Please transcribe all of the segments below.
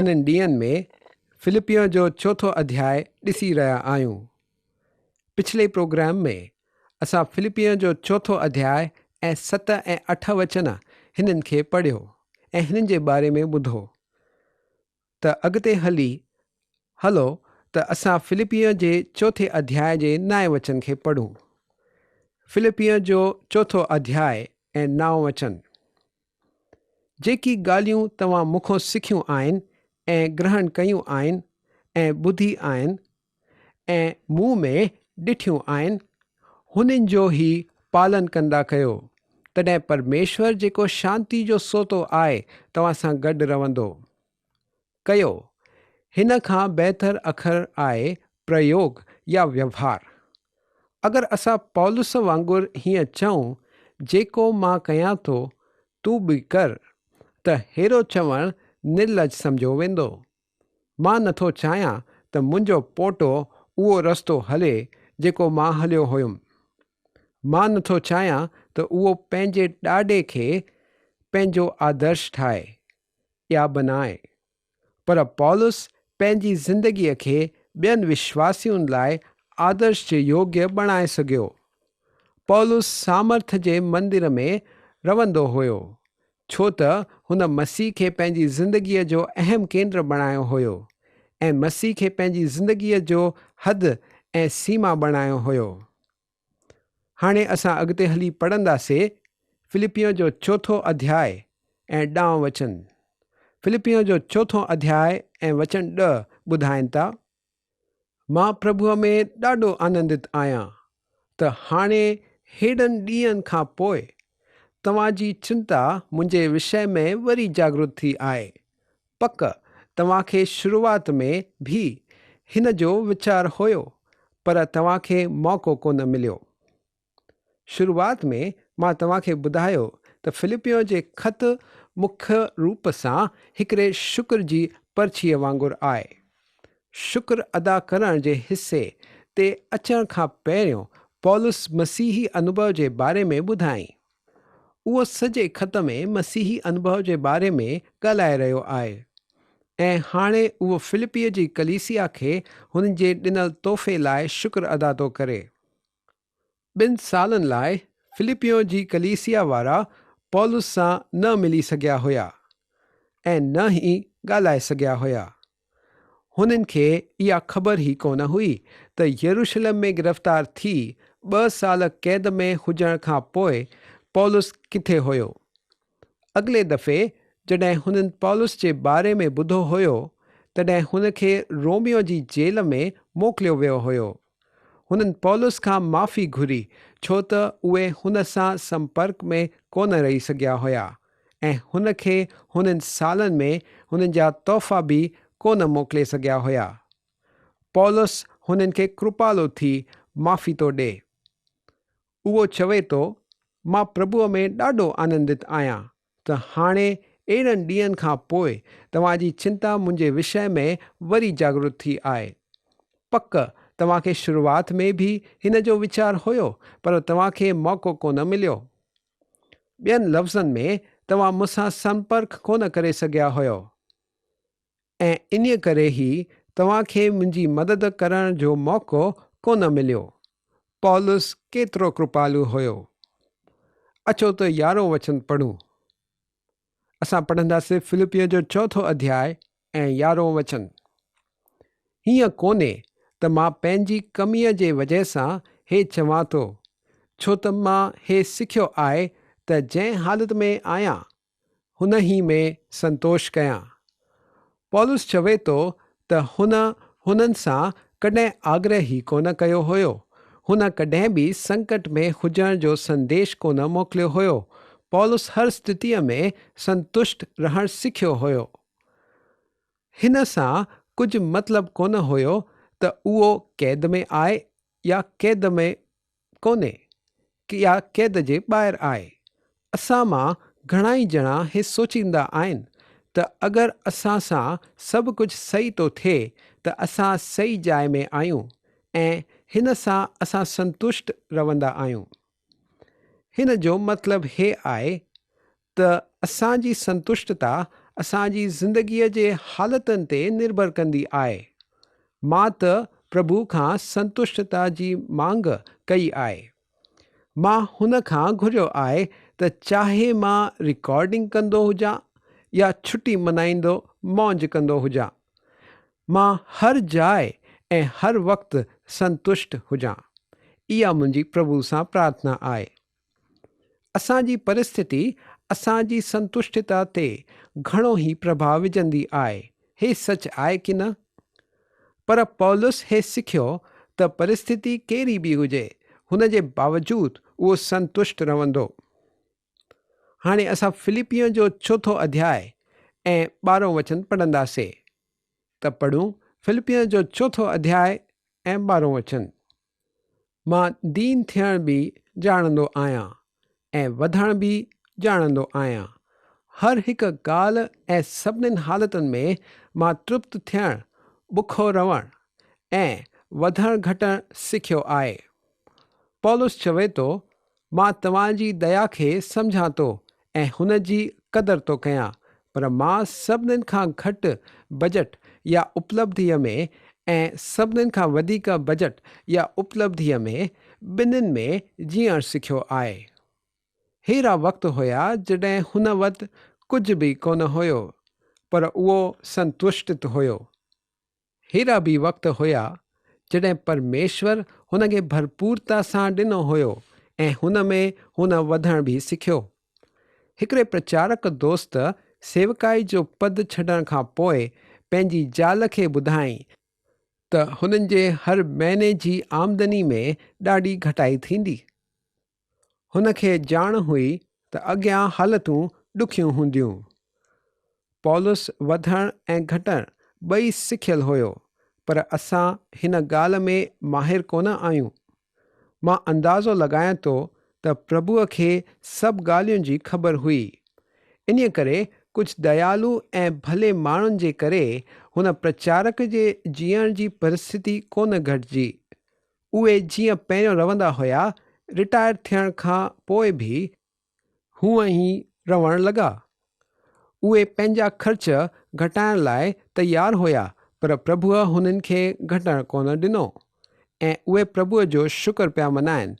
هنن ڏينهن ۾ فلپيون جو چوٿون اڌياء ڏسي رهيا آهيون. پڇلي پروگرام ۾ اسان فلپيون جو چوٿون اڌياء ۽ 7 ۽ 8 وچن هنن کي پڙهيو ۽ هنن جي باري ۾ ٻڌو ته اڳتي هلي هلو ته اسان فلپيون جي چوٿين اڌياء جي نائين وچن کي پڙهون. فلپيون جو چوٿون اڌياء ۽ نائون وچن. جيڪي ڳالهيون توهان مون کان سکيون آهن ۽ گرهڻ ڪيون آهن ۽ ٻڌي آهن ۽ مون ۾ ڏٺيون آهن، هنن جو ئي پالن ڪندا ڪيو، تڏهن پرميشور جيڪو شانتي جو سوتو آهي، توهان سان گڏ رهندو. ڪيو، هن کان بهتر اکر آهي پريوگ يا ويوهار. اگر اسان پولس وانگر هيئن چئون، جيڪو مان ڪيان ٿو، تون به ڪر، ته ههڙو چوڻ نرلڄ سمجهيو ويندو. مان نٿو چاهيان ته منهنجو پوٽو اهو رستو هلي جيڪو مان هليو هيم. مان نٿو چاهيان ته اهو پنهنجي ڏاڏي کي پنهنجو آدرش ٺاهي. يا بنائي. پر پولس پنهنجي زندگيء کي ٻين وشواسين لاء آدرش جي يوگيه بڻائي سگهيو. پولس سامرٿ جي مندر ۾ رهندو هيو، ڇو ته هن مسيح کي پنهنجي زندگيء جو اهم ڪيندر بڻايو هيو ۽ مسيح کي پنهنجي زندگيء جو حد ۽ سيما بڻايو هيو. هاڻي اسان اڳتي هلي پڙهنداسي فلپيون جو چوٿون اڌياء ۽ ڏانهن وچن. فلپيون جو چوٿون اڌياء ۽ وچن 10 ٻڌائين ٿا، مان پرڀوء ۾ ڏاڍو آنندت آهيان ته هاڻي هيڏن ڏينهن کان پوء توهان جي چنتا منهنجي وشي ۾ وري جاڳرت ٿي آهي. پڪ توهان کي شروعات ۾ به هن جو ويچار هيو پر توهان کي موقعو ڪونه مليو. شروعات ۾ مان توهان کي ٻڌايو ته فلپيون جي خط مکيه روپ سان هڪڙي شڪر جي پرچيء وانگر آهي. شڪر ادا ڪرڻ جي حصي تي اچڻ کان پهريون پولس مسيحي انوڀو جي باري ۾ ٻڌائين. اهو سڄي خط ۾ مسيحي انوڀو جي باري ۾ ڳالهائي رهيو آهي ۽ هاڻي اهو فلپيء جي ڪليسيا کي هن جي ڏنل تحفي لاء شڪر ادا ٿو ڪري. ٻن سالن لاء فلپيون جي ڪليسيا وارا پولس سان نه ملي سگهيا هيا ۽ نه ئي ڳالهائي سگهيا هيا. هنن کي اها خبر ئي ڪونه هئي ته يروشلم ۾ گرفتار ٿي ٻه سال قيد ۾ هجڻ کان پوء پولس ڪٿي هيو. اڳلي دفعي جڏهن هنن پولس جي باري ۾ ٻڌو هيو، تڏهن هن کي روميو جي جيل ۾ موڪليو ويو هيو. هنن پولس کان معافي گهري ڇو ته اهي هن سان سمپرڪ ۾ ڪونه رهي سگهيا هيا ۽ هن کي هنن سالن ۾ هنن جا تحفا به ڪونه موڪلي سگهيا هيا. پولس هنن کي ڪرپالو ٿي معافي ٿو ڏئي. اهو چوي ٿو، مان پرڀوء ۾ ڏاڍو آنندت آهيان ته هاڻي اهڙن ڏينهن کان پوء توهان جي چنتا منهنجي وشيه ۾ وري جاڳرت ٿي آهي. پڪ توهان کي شروعات ۾ به هن جو ويچار هيو، پر توهان کي موقعو ڪونه مليو. ٻين لفظن ۾ توهان مون سان سمپرڪ ڪونه ڪري سگهيا هيؤ ۽ انهيء ڪري ئي توهان کي منهنجي مدد ڪرڻ جو موقعو ڪونه مليو. پولس ڪيترو ڪرپالو هيو. اچو ته يارهون وچن پڙهون. اسان پڙهنداسين فلپين جو چوٿون اڌياء ۽ يارهون وچن. هيئن ڪونهي ته مان پنهنجي ڪميء جي وجهه سان هي چوان ٿو، ڇو ته مان هي سکيو آهي ته جنهن حالت ۾ آهيان، هن ئي ۾ سنتوش ڪيان. پولس چوي ٿو ته هن هنن سان ڪڏهن آگرهه ئي ڪونه ڪيو هيو. هن ڪڏهن به سنڪٽ ۾ هجڻ جو سنديش ڪونه موڪليو هيو. پولس هر اسٿتيء ۾ سنتشٽ رهڻ سکيو هيو. هن سان ڪجهه مطلب ڪونه هيو ته اهو قيد ۾ آهي يا قيد ۾ ڪونهي يا قيد جي ٻاهر آهي. اسان مان گهڻائي ڄڻا هي سوچيندا آهن ته اگر اسان سان سڀ ڪجهه صحيح ٿو ٿئي ته اسان صحيح جاء ۾ آهيون ۽ هن سان اسان سنتشٽ رهندا آهيون. هن جو مطلب هي آهي ته اسان جي سنتشٽتا اسان جي زندگيء جي حالتن تي نرڀر ڪندي آهي. مان ته پرڀو کان سنتشٽتا جي مانگ ڪئي آهي. مان هن کان گهريو آهي ته چاهي مان رڪارڊنگ ڪندو هجان يا ڇٽي منائيندو موج ڪندو هجان، مان هر جاء ۽ هر وقت سنتشٽ هجان. اها منهنجي پرڀو سان پرارٿنا آهي. اسان جي پرسٿتي اسان جي سنتشٽتا تي گهڻو ئي پرڀاء وجهندي آهي. هي سچ آهي ڪي نه؟ پر پولس هي سکيو ته پرسٿتي ڪهڙي به هجي، هن جي باوجود اهو سنتشٽ رهندو. هاڻي اسان فلپين جو چوٿون اڌياء ۽ ٻارهون وچن پڙهنداسي. ته پڙهون فلپين جو چوٿون اڌياء ۽ ٻارهون وچن. مان دين ٿيڻ به ڄاڻندو آهيان ۽ وڌڻ به ڄاڻندو آهيان. هر هڪ ڳالهه ۽ سڀنين حالتن ۾ مان ترپت ٿيڻ، بکو رهڻ ۽ وڌڻ گهٽڻ سکيو آهي. پولس چوي ٿو، مان توهان جي ديا کي سمجهان ٿو ۽ هن جي قدر ٿو ڪيان، پر مان سڀنين کان گهٽ بجٽ يا اپلبڌيء ۾ ۽ سڀنين کان وڌيڪ بجٽ يا اپلبڌيء ۾ ٻنهين ۾ جيئڻ سکيو آهي. ههڙا وقت هيا جڏهن هن وٽ ڪجهه به ڪونه هيو، پر اهو سنتشٽ هيو. ههڙا به وقت هيا جڏهن پرميشور هن کي ڀرپورتا سان ڏنو هيو ۽ هن ۾ هن وڌڻ به سکيو. هڪڙي پرچارڪ دوست سيوڪائي جو پد ڇڏڻ کان پوء پنهنجي زال کي ٻڌائين ته هنن جي هر مهيني جي آمدني ۾ ڏاڍي گهٽائي ٿيندي. هن کي ڄاڻ هئي ته اڳيان حالتون ڏکيون هونديون. پولس وڌڻ ۽ گهٽڻ ٻئي سکيل هيو، پر اسان هن ڳالهه ۾ ماهر ڪونه آهيون. مان اندازو لڳايان ٿو ته پرڀوء کي سڀ ڳالهين جي خبر هئي. انهيء ڪري ڪجهه ديالو ۽ ڀلي ماڻهن جي ڪري هن پرچارڪ جي جيئڻ جي پرسٿتي ڪونه گهٽجي. اهي جيئن پهريون روندا هيا، رٽائر ٿيڻ کان پوء به هونئن ئي رهڻ لڳا. اهي پنهنجا خرچ گهٽائڻ لاء تيار هيا، پر پرڀوء هنن کي گهٽڻ ڪونه ڏنو ۽ اهي پرڀوء جو شڪر پيا منائن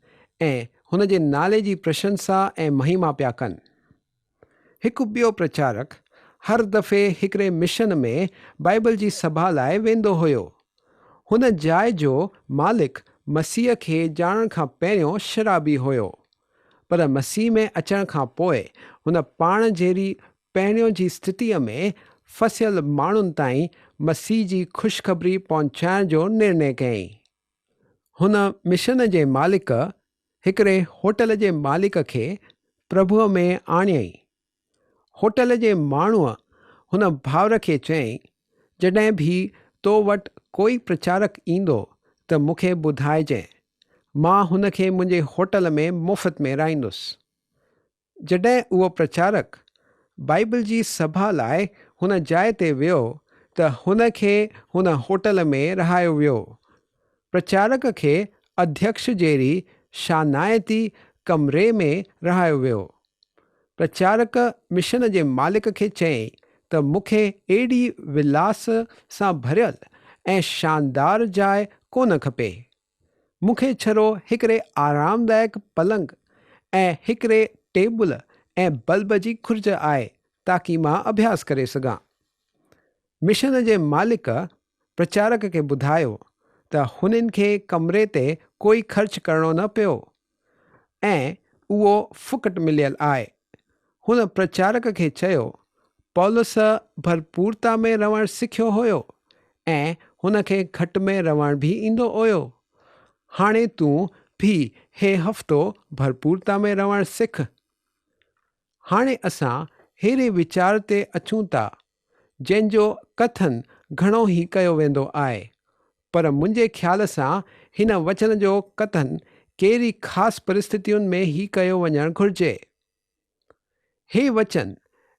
۽ هن جي نالي جي پرشنسا ۽ مهما پيا ڪن. هڪ ٻيو پرچارڪ هر دفعي هڪڙي مشن ۾ بائيبل جي سڀا لاء ويندو هيو. هن جاء جو مالڪ مسيح کي ڄاڻڻ کان پهريون شرابي هيو. پر مسيح ۾ اچڻ کان پوء هن پاڻ جهڙي پهريون جي اسٿتيء ۾ ڦسيل ماڻهن تائين مسيح جي خوشخبري پهچائڻ جو نرڻي ڪيائين. هن مشن جي مالڪ هڪڙي هوٽل جي مالڪ کي پرڀوء ۾ آڻيائين. هوٽل جي ماڻهوء هن ڀائر کي چيائين، جڏهن به تو وٽ ڪوئي پرچارڪ ايندو ته مون کي ٻڌائجين، مان هن کي منهنجي هوٽل ۾ مفت ۾ رهائيندس. جڏهن اهو پرچارڪ بائيبل جي سڀا لاء هن جاء تي ويو ته هن کي هن هوٽل ۾ رهايو ويو. پرچارڪ کي اڌيڪش جهڙي شانائتي ڪمري ۾ رهايو ويو. پرچارڪ مشن جي مالڪ کي چيائين ته مون کي اهڙي ولاس سان ڀريل ۽ شاندار جاء ڪونه کپي. مون کي ڇڙو هڪڙي آرامدائڪ پلنگ ۽ هڪڙي ٽيبل ۽ بلب جي گهرج آهي تاڪي مان اڀياس ڪري سگهان. مشن جي مالڪ پرچارڪ کي ٻڌايو ته هنن کي ڪمري تي ڪوئي خرچ ڪرڻو نه پيو ۽ اهو ڦڪٽ مليل آهي. هن پرچارڪ کي چيو، پولس ڀرپورتا ۾ رهڻ سکيو هيو ۽ هن کي گهٽ ۾ رهڻ به ايندو هيو. هاڻي تون به هي هفتو ڀرپورتا ۾ رهڻ سک. هاڻي اسان ههڙي ويچار تي اچون ٿا، جنهن جو ڪٿن گهڻو ئي ڪيو ويندو آهي، پر منهنجي خيال سان هن وچن جو ڪٿن ڪهڙي خاص پرسٿتين ۾ ئي ڪيو وڃڻ گهرجي. هي وچن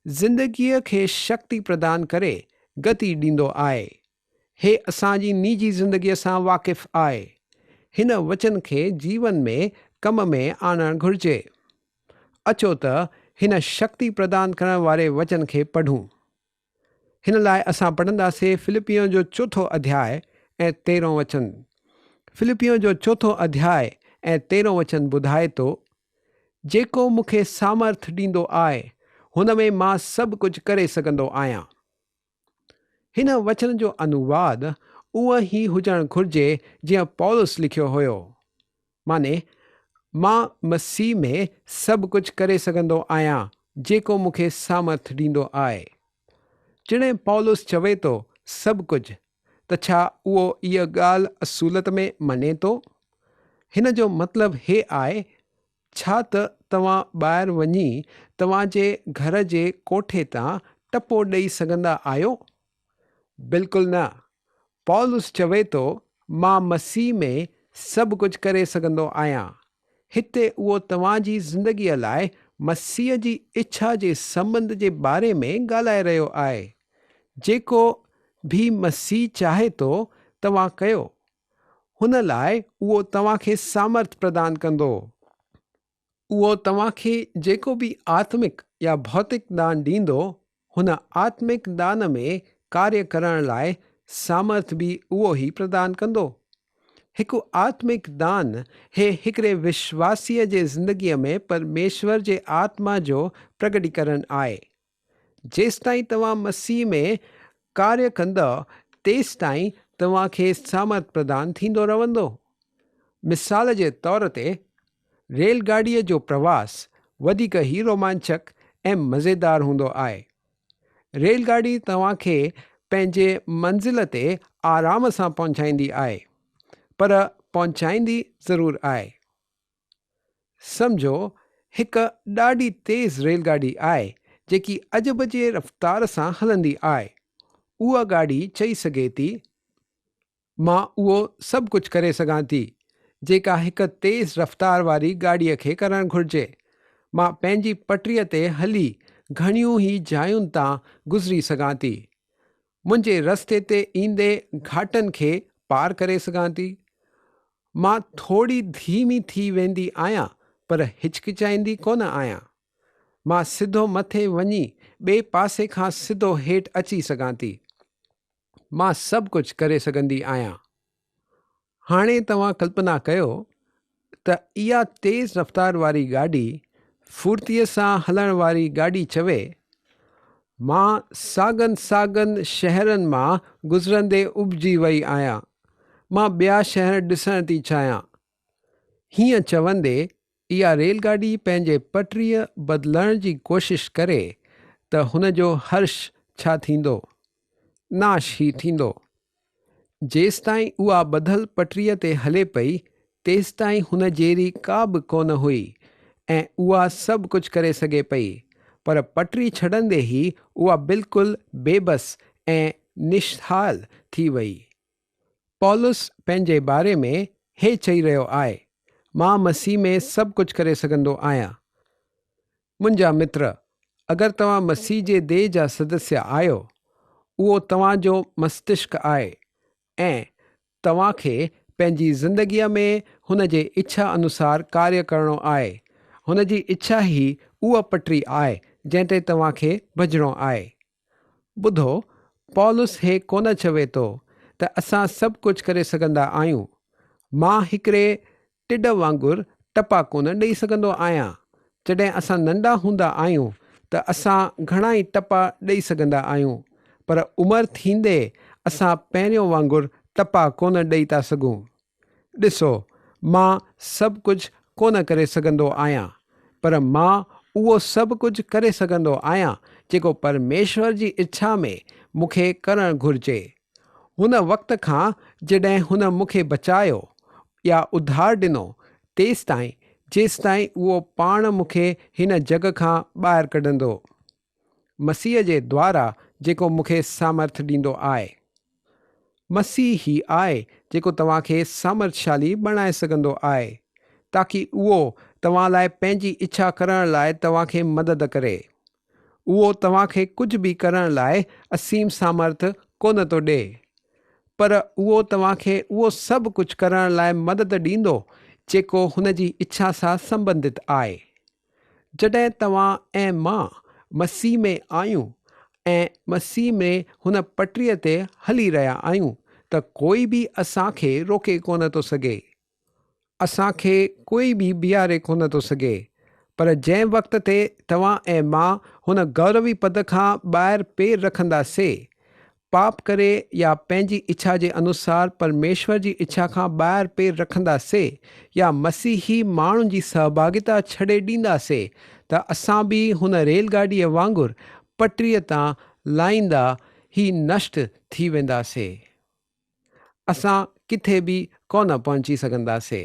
زندگيء کي شڪتي پردان ڪري گتي ڏيندو آهي. هي اسان جي نجي زندگيء سان واقف آهي. هن وچن کي جيون ۾ ڪم ۾ آڻڻ گهرجي. اچو ته هن شڪتي پردان ڪرڻ واري وچن کي پڙهون. هن لاء اسان پڙهنداسين فلپيون جو چوٿون اڌياء ۽ تيرهون وچن. فلپيون جو چوٿون اڌياء ۽ تيرهون وچن ٻڌائي ٿو، جيڪو مون کي سامرٿ ڏيندو آهي، هن ۾ مان سڀ ڪجهه ڪري سگهندو آهيان. هن وچن جو انوواد اونئن ئي هجڻ گهرجي جيئن پولس لکيو هيو. معني، مان مسيح ۾ سڀ ڪجهه ڪري سگهندو آهيان جيڪو مون کي سامرٿ ڏيندو آهي. جڏهن پولس چوي ٿو سڀ ڪجهه ته ڇا اهو اها ڳالهه اصولت ۾ مڃي ٿو؟ هن جو مطلب هي آهي ڇا ته توهان ٻاهر وڃي توهان جي گهر جي ڪوٺي تان ٽپو ڏئي سگهندا آهيو؟ بلڪل نه. پولس چوي ٿو، مان مسيح ۾ سڀ ڪجهه ڪري سگهندو آهيان. هتي اهو توهان جي زندگيء لاء مسيح جي اڇا جي سنٻنڌ جي باري ۾ ڳالهائي رهيو آهي. جيڪو به مسيح چاهي ٿو، توهان ڪيو. هن لاء اهو توهان کي سامرٿ پردان ڪندو. اهو توهان کي جيڪو به آتمڪ يا ڀوتڪ دان ڏيندو، هن آتمڪ دان ۾ ڪاريه ڪرڻ لاء سامرٿ به اهو ئي پردان ڪندو. هڪ آتمڪ دان هي هڪڙي وشواسيء جي زندگيء ۾ پرميشور جي آتما جو پرگٽيڪرڻ آهي. جيستائين توهان مسيح ۾ ڪاريه ڪندؤ، تيستائين توهان کي سامرٿ پردان ٿيندو رهندو. مثال جي طور تي، ريل گاڏيء جو پرواس وڌيڪ ئي رومانچڪ ۽ مزيدار هوندو آهي. ريل گاڏي توهان کي پنهنجي منزل تي آرام سان پهچائيندي آهي، پر پهچائيندي ضرور آهي. سمجهو هڪ ڏاڍي تيز ريل گاڏي آهي جيڪي عجب جي رفتار سان هلندي آهي. اها گاڏي چئي سگهي ٿي، مان اهو سڀ ڪجهه ڪري سگهان ٿي، جيڪا هڪ تيز رفتار واري گاڏيء کي ڪرڻ گهرجي. مان پنهنجي پٽريء تي هلي گهڻيون ئي جاين تان گذري سگهان ٿي. منهنجي رستي تي ايندي گهاٽن کي پار ڪري سگهان ٿي. مان ٿوري ڌيمي ٿي ويندي آهيان پر هچڪچائيندي ڪونه آهيان. مان سڌو مٿي وڃي ٻئي پاسي کان سڌو هيٺ اچي سگهان ٿي. مان سڀ ڪجهه ڪري سگهندي آهيان. هاڻي توهان ڪلپنا ڪيو ته اها تيز رفتار واري گاڏي ڦڙتيء سان هلڻ واري گاڏي چوي، مان ساڳن ساڳن شهرن مان گذرندي اٻجي وئي آهيان. مان ٻيا شهر ڏسڻ ٿي چاهيان. هيئن چوندي اها ريل گاڏي پنهنجي پٽريء بدلڻ جي ڪوشش ڪري ته هن جو حرش ڇا ٿيندو؟ ناش ئي ٿيندو. جيستائين اها ٻڌل پٽريء تي هلي پئي، تيستائين هن جهڙي ڪا به ڪونه هئي ۽ اها سڀ ڪجهه ڪري سگهي پئي، پر پٽري ڇڏندي ئي اها بلڪل بيبس ۽ نشحال ٿي وئي. پولس پنهنجي باري ۾ هي چئي رهيو آهي، مان مسيح ۾ سڀ ڪجهه ڪري سگهندو آهيان. منهنجا متر، اگر توهان مسيح جي ديهه جا سدسيه آهيو، اهو توهان جو مستشڪ آهي ۽ توهان کي پنهنجي زندگيء ۾ هن جي اڇا انوسار ڪاريه ڪرڻو آهي. هن جي اڇا ئي اها پٽري آهي جنهن تي توهان کي ڀڄڻو آهي. ٻڌو، پولس هي ڪونه چوي ٿو ته اسان سڀ ڪجهه ڪري سگهندا آهيون. مان هڪڙي ٽڊ وانگر ٽپا ڪونه ڏئي سگهندو آهيان. جڏهن اسان ننڍا هوندا آهيون ته اسان گهڻا ئي ٽپا ڏئي سگهندا آهيون، پر عمر ٿيندي اسان پهريون وانگر ٽپا ڪونه ڏئي ٿا سگهون. ڏسو، مان سڀ ڪجهه ڪونه ڪري سگهندو آهيان، پر مان اهو سڀ ڪجهه ڪري سگهندو آهيان جيڪو پرميشور جي اڇا ۾ مون کي ڪرڻ گهرجي. هن وقت کان جڏهن هن مون کي بچايو يا اڌار ڏنو، تيستائين جيستائين اهو پاڻ مون کي هن جڳ کان ٻاهر ڪڍندو. مسيح جي دوارا جيڪو مون کي سامرٿ ڏيندو آهي. مسيح ئي آهي جيڪو توهان کي سامرٿشالي بڻائي سگهندو آهي، تاڪي اهو توهان لاء پنهنجي اڇا ڪرڻ لاء توهان کي مدد ڪري. اهو توهان کي ڪجهه به ڪرڻ لاء اسيم سامرٿ ڪونه ٿو ڏئي، پر اهو توهان کي اهو سڀ ڪجهه ڪرڻ لاء مدد ڏيندو جيڪو هن جي اڇا سان سنٻنڌت آهي. جڏهن توهان ۽ مان مسيح ۾ آهيون ۽ مسيح ۾ هن پٽريء تي هلي رهيا آهيون ته ڪوئي به اسان کي روڪي ڪونه ٿو سگهي. اسان کي ڪوئي به بيهاري ڪونه ٿو سگهي. پر جنهن وقت تي توهان ۽ مان هن گوروي پد کان ٻاهر پير رکنداسي، پاپ ڪري يا پنهنجي اڇا جي انوسار پرميشور جي اڇا کان ٻاهر پير رکنداسي يا مسيحي ماڻهن جي سهڀاڳيتا ڇڏي ڏينداسي ته اسان به هن ريل گاڏيء وانگر پٽريء تان لاهيندا ئي نشٽ ٿي وينداسي. اسان ڪٿي به ڪونه پهچي سگهنداسي.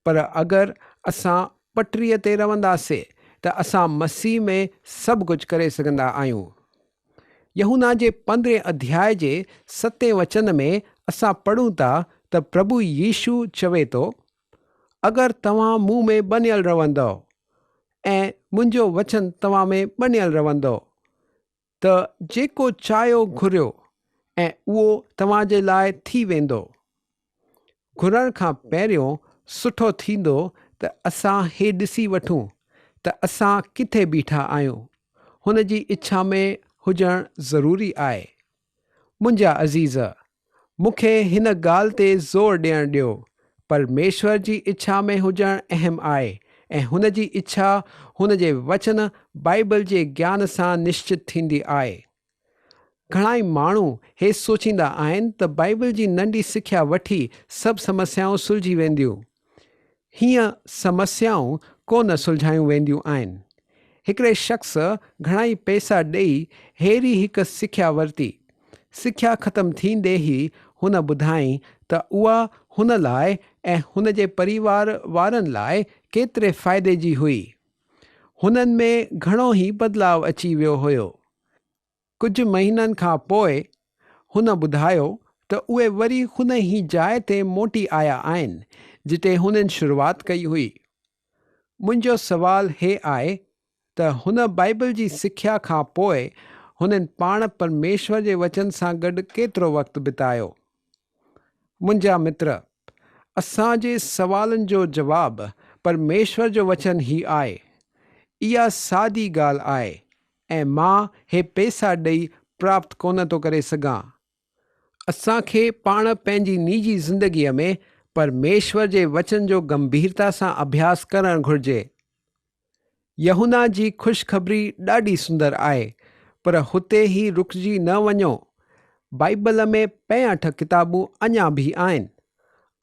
پر اگر اسان پٽريء تي رهنداسي ته اسان مسيح ۾ سڀ ڪجهه ڪري سگهندا آهيون. يوحنا جي پندرهين اڌياء جي ستين وچن ۾ اسان پڙهون ٿا ته پرڀو يسوع چوي ٿو، اگر توهان مون ۾ بنيل رهندؤ ۽ منهنجو وچن توهان ۾ بنيل رهندو ته جيڪو چاهيو گهريو ۽ اهو توهان جي لاء ٿي ويندو. گهرڻ کان پهريون سٺو ٿيندو ته اسان هي ڏسي وٺون ته اسان ڪٿي بيٺا آهيون. هن جي اڇا ۾ هجڻ ضروري آهي. منهنجا عزيز! مون کي هن ڳالهه تي زور ڏيڻ ڏيو، پرميشور جي اڇا ۾ هجڻ اهم آهي ۽ هن جي اڇا هن جي وچن بائيبل جي گيان سان نشچت ٿيندي آهي. گهڻائي ماڻهو هي سوچيندا آهن ته بائيبل جي ننڍي سکيا وٺي سڀ سمسيائون سلجهي وينديون. هيئن سمسيائون ڪونه سلجهايون وينديون آهن. هڪڙي شخص گهڻائي پئسا ڏئي ههڙي هڪ سکيا ورتي. سکيا ختم ٿيندي ئي هن ٻڌائين ته اها هن لاء ۽ هن جي پريوار وارن لاء ڪيتري فائدي جي هئي. هنن ۾ گهڻو ئي بدلاء اچي ويو هيو. ڪجهه مهينن کان پوء هن ٻڌايو ته اهي وري هن ئي جاء تي موٽي آيا آهن جتي هنن شروعات ڪئي هئي. منهنجو سوال هي آهي ته هن بائيبل جي سکيا کان پوء هنن پاڻ پرميشور جي وچن سان گڏ ڪيترو وقت بتايو؟ منهنجا متر، اسان جي سوالن جو جواب پرميشور جو وچن هي آهي. اها سادي ڳالهه آهي ۽ مان هي پئسا ڏئي پراپت ڪونه ٿو ڪري سگهان. اسان کي پاڻ پنهنجي نجي زندگيء ۾ پرميشور جي وچن جو گنڀيرتا سان اڀياس ڪرڻ گهرجي. يوحنا جي خوشخبري ڏاڍي سندر آهي، پر هتي ئي رڪجي نه وڃو. بائيبل ۾ 65 ڪتابون اڃا به آهن.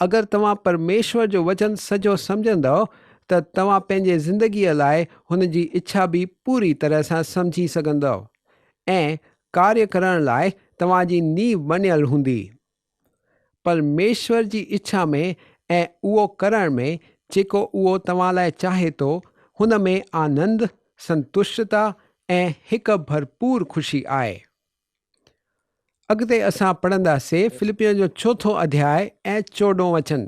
اگر توهان پرميشور جو وچن سڄو سمجهندؤ ته توهان پنهنجي زندگيء لاء هن جي اڇا به پوري طرح سان سمجهي سگهندؤ ۽ ڪاريه ڪرڻ لاء توهان جي نيو بڻيل هوندي. پرميشور جي اڇا ۾ ۽ اهو ڪرڻ ۾ جيڪو اهو توهان لاء چاهي ٿو، هن ۾ آنند، سنتشٽتا ۽ هڪ ڀرپور خوشي آهي. اڳتي اسان پڙهنداسين فلپين جو چوٿون اڌياء ۽ چوڏهون وچن.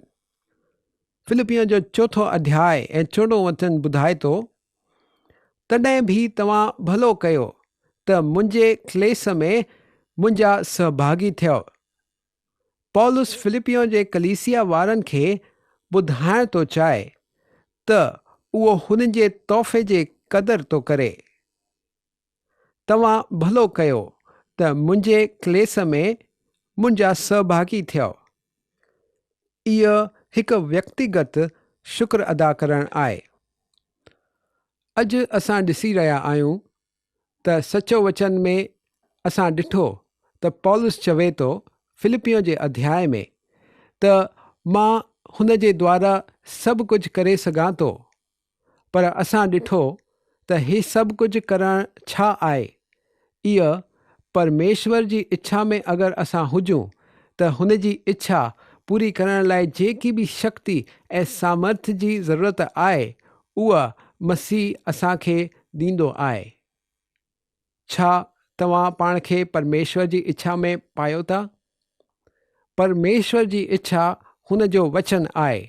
فلپين جو چوٿون اڌياء ۽ چوڏهون وچن ٻڌائي ٿو، تڏهن به توهان ڀلو ڪيو ته منهنجي ڪليس ۾ منهنجا سهڀاڳي ٿيؤ. پولس فلپين جي ڪليسيا وارن کي ٻڌائڻ ٿو چاهي ته اهو هنن جي تحفي جي قدر ٿو ڪري. توهان ڀلو ڪيو ته منهنجي ڪليس ۾ منهنجا سهڀاڳي ٿيؤ. اهو هڪ ويڪتيگت شڪر ادا ڪرڻ آهي. اڄ اسان ڏسي رهيا آهيون ته سچو وچن ۾ اسان ڏٺو ته پولس چوي ٿو فلپيون جي اڌياء ۾ ته مان هن جي دوارا سڀ ڪجهه ڪري سگهان ٿو پر اسان ڏٺو ته هي سڀ ڪجهه ڪرڻ ڇا آهي؟ اهو پرميشور جي اڇا ۾ اگر اسان هجون ته هن جي اڇا پوري ڪرڻ لاء جيڪي به شڪتي ۽ سامرٿ جي ضرورت آهي اها مسيح اسان کي ڏيندو آهي. ڇا توهان پاڻ کي پرميشور جي اڇا ۾ پايو ٿا؟ پرميشور جي اڇا هن جو وچن آهي،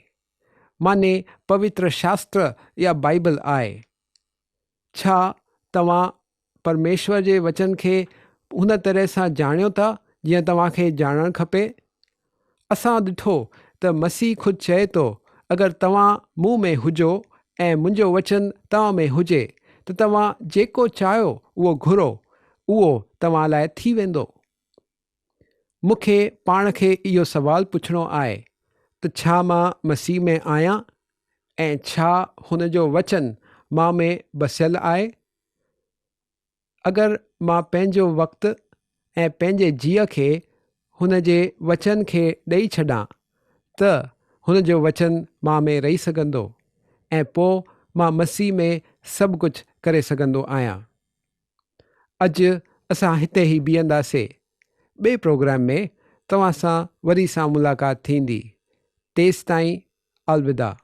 معني پوتر شاستر يا بائيبل آهي. ڇا توهان پرميشور جي وچن کي هن طرح سان ڄاڻيو ٿا جيئن توهان کي ڄاڻڻ کپي؟ اسان ڏٺو ته مسيح خود چئي ٿو، اگر توهان مون ۾ هجو ۽ منهنجو وچن توهان ۾ هجي ته توهان جيڪو چاهيو اهو گهرو، اهو توهان لاء ٿي ويندو. مون کي پاڻ کي اهو سوال پڇڻو آهي ته ڇا مان مسيح ۾ آهيان ۽ ڇا هن جو وچن مان ۾ بسيل آهي؟ اگر مان پنهنجو وقت ۽ پنهنجي جيء کي هن جي وچن کي ڏئي ڇڏان ته هن جو وچن مان ۾ رهي سگهندو ۽ پوء مان مسيح ۾ سڀ ڪجهه ڪري سگهندو آهيان. اڄ اسان هتي ئي بيهنداسي. ٻئي پروگرام ۾ توهان سان وري سان ملاقات ٿيندي. تيستائين الوداع.